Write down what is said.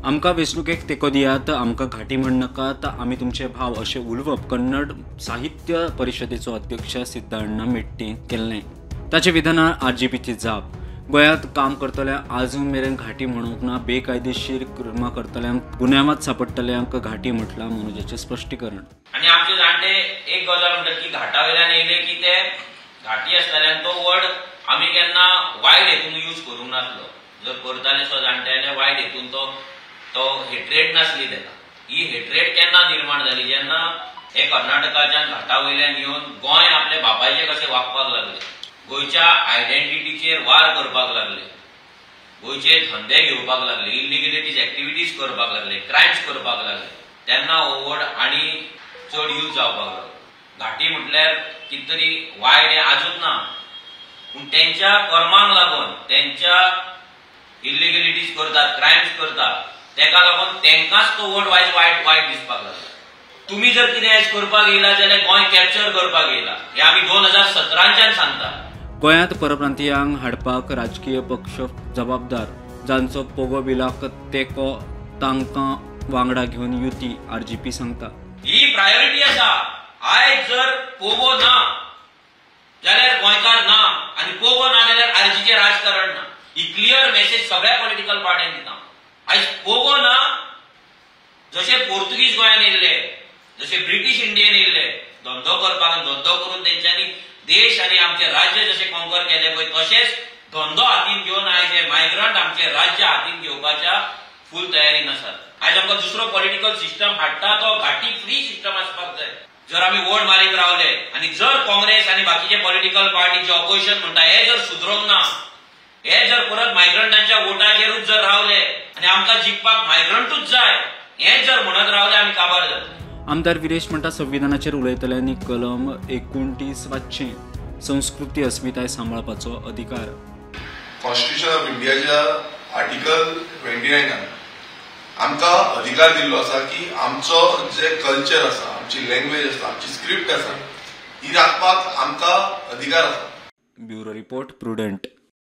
आमकां वेंचणुकेक तेंको दियात, आमकां घाटी म्हणनाकात, आमी तुमचे भाव अशें उलोवप कन्नड साहित्य परिशदेचो अध्यक्ष सिद्धाण्णा मेट्टी केल्लें. ताचे विधानार आरजीपीची जाप. गोंयांत काम करतल्यांक आजून मेरेन घाटी म्हणूंक ना, बेकायदेशीर कर्मां करतल्यांक, गुन्यांवांत सांपडटल्यांक घाटी म्हटलां मनोजाचें स्पश्टीकरण. आनी आमचे जाणटे एक गजाल म्हणटात की घाटा वयल्यान येयले की ते घाटी आसताले आनी तो वर्ड आमी केन्ना वायट हेतून यूज करूंक नासलो. जर करताले सो जाणटे जाल्यार वायट हेतून तो हेट्रेड नासली तेका. ही हेट्रेड केन्ना निर्माण जाली, जेन्ना हे कर्नाटकाच्यान घाटा वयल्यान येवन गोंय आपले बापायचे कशें वागपाक लागले, गोंयच्या आयडेंटिटीचेर वार करपाक लागले, गोंयचे धंदे घेवपाक लागले, इलिगलिटीज एक्टिविटीज करपाक लागले, क्रायम्स करपाक लागले, तेन्ना हो वर्ड आनी चड यूज जावपाक लागलो. घाटी म्हटल्यार कितें तरी वायट हें आजून ना, पूण तेंच्या कर्मांक लागून, तेंच्या इलिगलिटीज करतात, क्रायम्स करतात, तेका लागून तेंकांच तो वर्ड वायट वायट वायट दिसपाक लागला. तुमी जर कितें आयज करपाक येयला जाल्यार गोंय कॅप्चर करपाक येयला, हें आमी 2017च्यान सांगता. गोंयांत परप्रांतीयांक हाडपाक राजकीय पक्ष जबाबदार, जांचो पोगो बिलाक तेंको तांकां वांगडा घेवन युती, आरजीपी सांगता. ही प्रायोरिटी आसा. आयज जर पोगो ना जाल्यार गोंयकार ना, आनी पोगो ना जाल्यार आरजीचें राजकारण ना. ही क्लियर मेसेज सगळ्या पॉलिटिकल पार्ट्यांक दिता. आयज पोगो ना, जशे पोर्तुगीज गोंयांत येयल्ले, जशे ब्रिटीश इंडियन येयल्ले धंदो करपाक, धंदो करून तेंच्यांनी देश आनी आमचें राज्य जशें कॉन्कर केलें पळय, तशेंच धंदो हातीन घेवन आयज हे मायग्रंट आमचें राज्य हातीन घेवपाच्या फूल तयारीन आसात. आयज आमकां दुसरो पॉलिटिकल सिस्टम हाडटा तो घाटी फ्री सिस्टम आसपाक जाय. जर आमी वोट मारीत रावले आनी जर काँग्रेस आनी बाकीचे पॉलिटिकल पार्टी जे ऑपोजिशन म्हणटा हे जर सुदरोंक ना, हे जर परत मायग्रंटांच्या वोटाचेरूच जर रावले आनी आमकां जिखपाक मायग्रंटूच जाय हे जर म्हणत रावले, आमी काबार जातले. आमदार विरेश म्हणटा संविधानाचेर उलयतल्यांनी कलम 29 वाचचें, संस्कृती अस्मिताय सांबाळपाचो अधिकार. कॉन्स्टिट्यूशन ऑफ इंडियाच्या आर्टिकल 29 आमकां अधिकार दिल्लो आसा की आमचो जे कल्चर आसा, आमची लँग्वेज आसा, आमची स्क्रिप्ट आसा, ही राखपाक आमकां अधिकार आसा. Bureau report, Prudent.